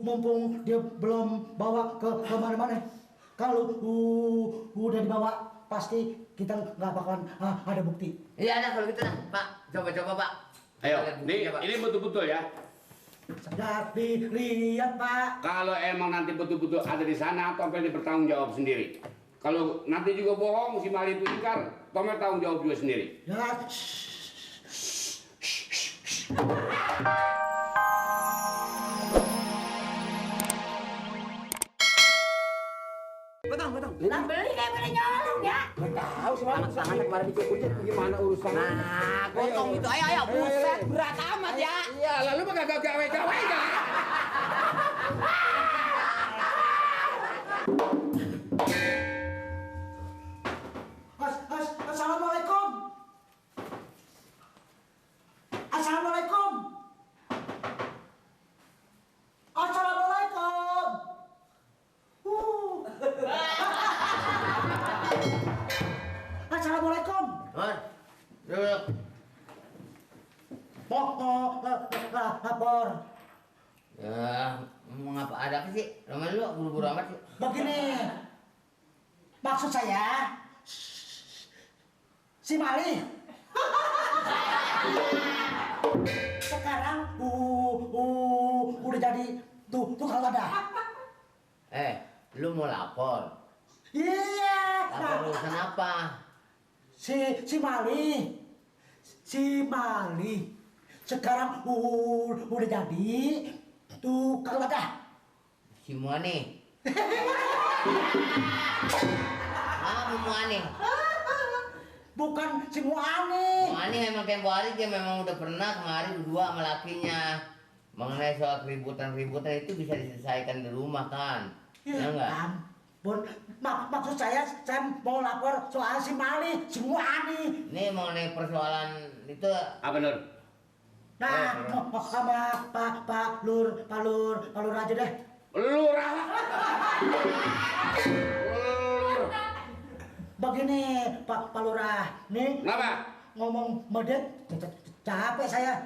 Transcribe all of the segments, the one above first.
mumpung dia belum bawa ke mana-mana. Kalau udah dibawa pasti kita nggak bakalan ada bukti. Iya ada kalau gitu nah, Pak. Coba Pak. Ayo, ini betul-betul ya. Sudah dilihat Pak. Kalau emang nanti betul-betul ada di sana, Tompel bertanggung jawab sendiri. Kalau nanti juga bohong, si Mali itu ingkar, Tompel tanggung jawab juga sendiri. Ya. Potong. Lah beli kayak pada nyolong ya. Nggak tahu semalam tangannya kemarin dicekut gimana urusan. Nah, potong itu. Ayo. Buset, berat amat ya. Iya, lalu mah kagak gawe-gawe ya. Assalamualaikum. Assalamualaikum. Assalamualaikum. Assalamualaikum. Duduk. Lapor. Ya, mau ngapa ada apa sih? Roman lu buru-buru amat sih. Begini. Maksud saya si Mali sekarang udah jadi tukang wadah. Lu mau lapor? Iya. Lapor urusan apa? Si Mali sekarang udah jadi tukang wadah. Si Muani. Muani. Bukan si Muani. Muani memang tempo hari dia memang udah pernah kemarin berdua sama lakinya. Mengenai soal keributan itu bisa diselesaikan di rumah kan? Ya enggak? Ampun, maksud saya mau lapor soal si Mali, si Muani. Ini mengenai persoalan itu Apa Nur? Nah, sama Pak Lur aja deh. Lurah. Begini Pak Lurah, nih Kenapa? ngomong medet capek saya.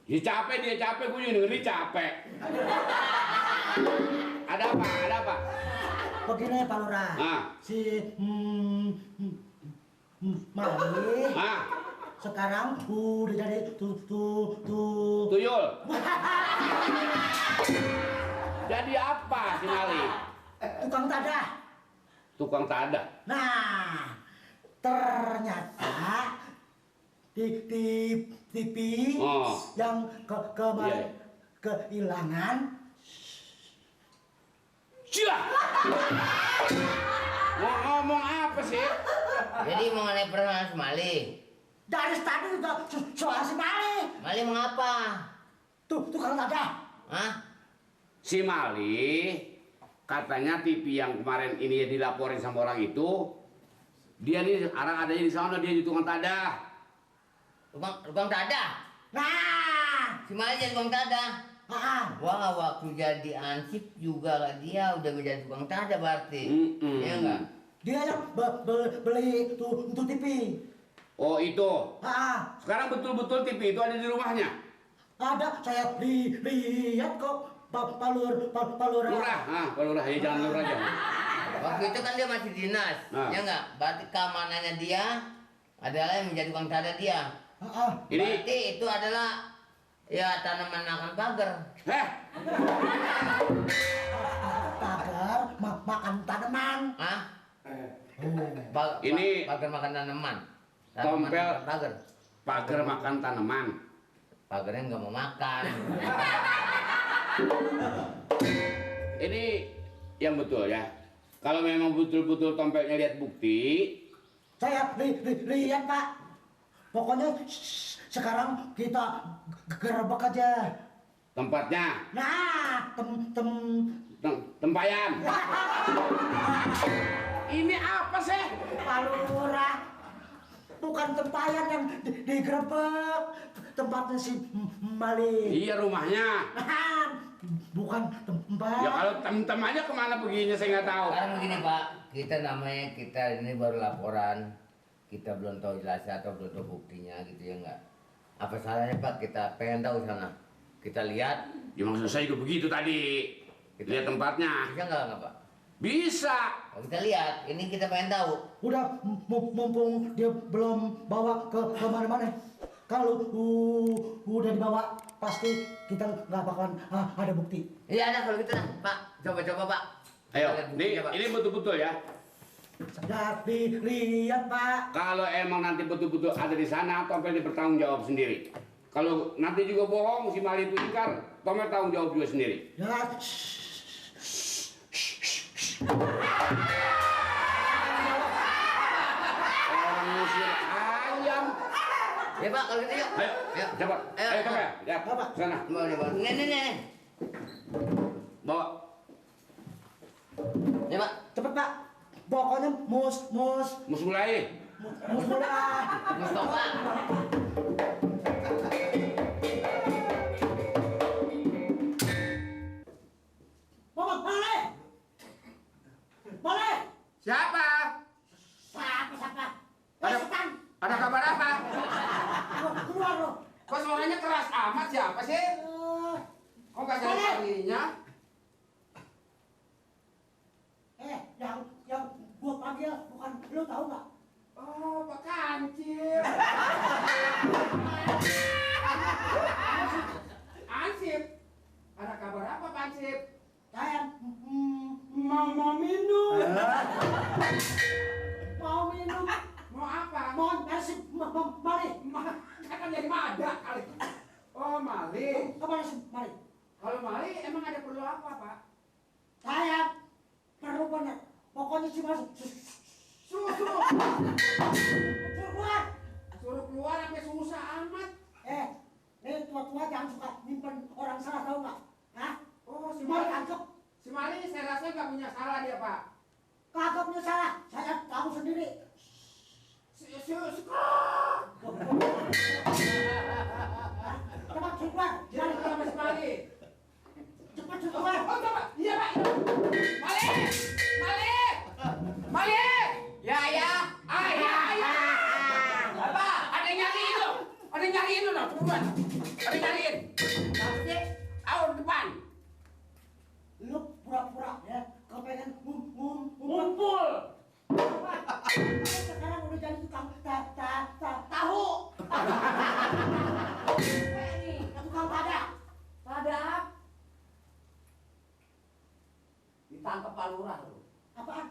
Dia capek, gue juga dengerin capek. Ada apa? Begini Pak Lurah, si Mali sekarang udah jadi tuyul. Jadi apa si Mali? Tukang tadah. Nah, ternyata di TV yang kemarin kehilangan. Cila. Mau ngomong apa sih? jadi mengenai persoalan si Mali. Dari tadi udah soal si Mali. Mali mengapa? Tukang tadah. Hah? Si Mali katanya TV yang kemarin ini dilaporin sama orang itu, dia nih orang adanya di sana, dia di tukang tadah. Tukang tadah? Nah, Si Mali jadi tukang tadah? Wah, waktu jadi ansip juga lah dia udah menjadi tukang tadah berarti. Iya enggak? dia yang beli tuh TV. Oh itu. Sekarang betul-betul TV itu ada di rumahnya? Ada, saya lihat kok Pak Lurah. Pak Lurah, ya jangan Lurah aja. Waktu itu kan dia masih dinas, ya enggak? Berarti keamanannya dia adalah yang menjadi tukang tadah dia. Berarti itu adalah ya tanaman akan pagar. Pagar makan tanaman. Ini pagar makan tanaman. Tompel pagar. Pagar makan tanaman. Pagarnya nggak mau makan. Ini yang betul ya. Kalau memang betul-betul Tompelnya lihat bukti, saya lihat Pak. Pokoknya sekarang kita gerebek aja tempatnya. Nah, tempayan. Ini apa sih? Pak Lurah, bukan tempayan yang digerebek, tempatnya si Mali. Iya rumahnya. Bukan tempat. Ya kalau tem aja kemana perginya saya nggak tahu. Sekarang begini Pak, kita ini baru laporan, kita belum tahu jelasnya atau belum tahu buktinya gitu ya enggak. Apa salahnya Pak kita pengen tahu sana, kita lihat. Ya maksud saya juga begitu tadi. Lihat tempatnya. Bisa nggak Pak? Bisa. Oh, kita lihat. Ini kita pengen tahu. Udah mumpung dia belum bawa ke mana-mana. Kalau udah dibawa pasti kita nggak bakalan ada bukti. Iya ada kalau gitu nah, Pak. Coba Pak. Ayo, Kita lihat buktinya, Pak. ini betul-betul ya. Sudah dilihat Pak. Kalau emang nanti betul-betul ada di sana, Tomel bertanggung jawab sendiri. Kalau nanti juga bohong, si Mali itu ingkar, Tomel tanggung jawab juga sendiri. Ya. Orang musir ayam. Ya Pak, kalau gitu yuk. Ayo, cepat. Ayo Tomel, ya, Bapak. sana. Bawa. Nih. Bawa. Ya Pak. Cepet Pak. Pokoknya mus Mulai. mulai. Mustafa. Boleh. Siapa? Siapa? Ada kabar apa? Keluar lo. Kok suaranya keras amat, siapa sih? Kok gak ada kalinya? Yang gua panggil bukan lu tahu nggak? Oh, Pak Kancil. Ansip. Ada kabar apa, Pak Ansip? Saya Mau minum. mau minum, Mau apa? mau nasi mari. Kan jadi ada kali. Oh, Mali. Kemana sih mari? Kalau Mali emang ada perlu apa, Pak? Saya perlu benar. Pokoknya sih masuk. Suruh Keluar. Suruh keluar sampai susah amat. Nih tua-tua jangan suka nyimpen orang salah tahu nggak? Hah? Oh, si Mari Mali. tangkap. Si Mali saya rasa nggak punya salah dia, Pak. Kagak punya salah. Saya tahu sendiri. Cepat keluar. Jangan sama si Mali. Cepat keluar. Oh, coba. Iya, Pak. Mali! Mali! Mali! Ya. Apa? Ada yang nyariin lo. Ada yang nyariin lo, buruan. Ada yang nyariin. Apa sih? Ayo depan. Lu pura-pura ya. Kepengen Ngumpul. Sekarang udah jadi tukang tahu. Tukang padak. Padak. Ditangkap Pak Lurah lo. Apaan?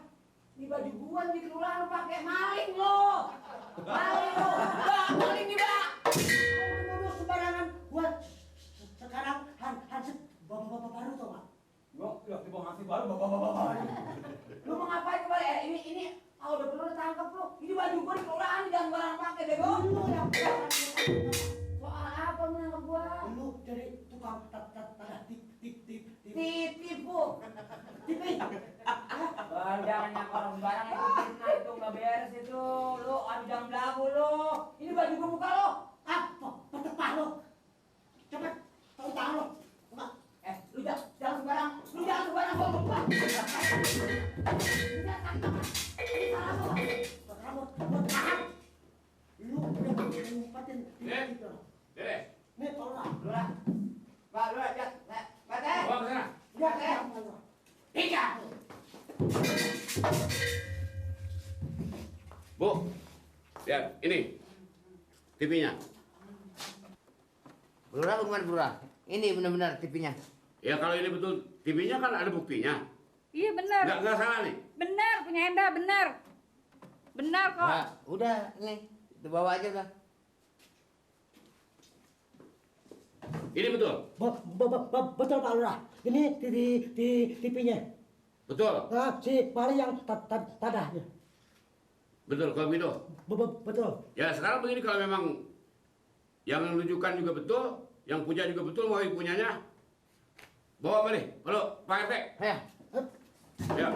Ini baju gua di kelurahan lo pakai maling lo. Maling lo. Bak, maling nih, Bak. Nuduh sembarangan. Gua sekarang hansip bapak-bapak baru tau gak? Ya, di bawah nasi baru bapak. Lu mau ngapain kemarin? Ini udah perlu ditangkap lo. Ini baju gua di kelurahan jangan barang pakai bego. Lu yang Soal apa menangkap gua? lu jadi tukang Tipu. tipi. Jangan nyangka orang sembarang itu fitnah itu nggak beres itu. Lu jangan belagu lu. Ini baju gua buka lo. Apa? Petepah lu. Cepet. Tahu tangan lu. Buka. Lu jangan sembarang. Lu jangan sembarang gua buka. Ini salah lu. Rambut gua tahan. Lu udah ngumpetin gitu. Beres. Nih tolong lah. Lurah. Pak, Lurah, Pak, Bawa ke sana. Lihat ya. Tiga. Bu, lihat ini TV-nya. Lurah bukan Lurah. Ini benar-benar TV-nya. Ya kalau ini betul TV-nya kan ada buktinya. Iya benar. Nggak salah nih. Benar punya Enda, benar. Benar kok. Nah, udah ini. Itu bawa aja udah. Ini betul. Betul Pak Lurah. Ini di TV-nya. Betul. Nah, si Mali yang tadahnya. Betul kalau Mido. Betul. Ya sekarang begini kalau memang yang menunjukkan juga betul, yang punya juga betul, mau punyanya bawa balik. Halo, Pak RT. Ayo. Ya.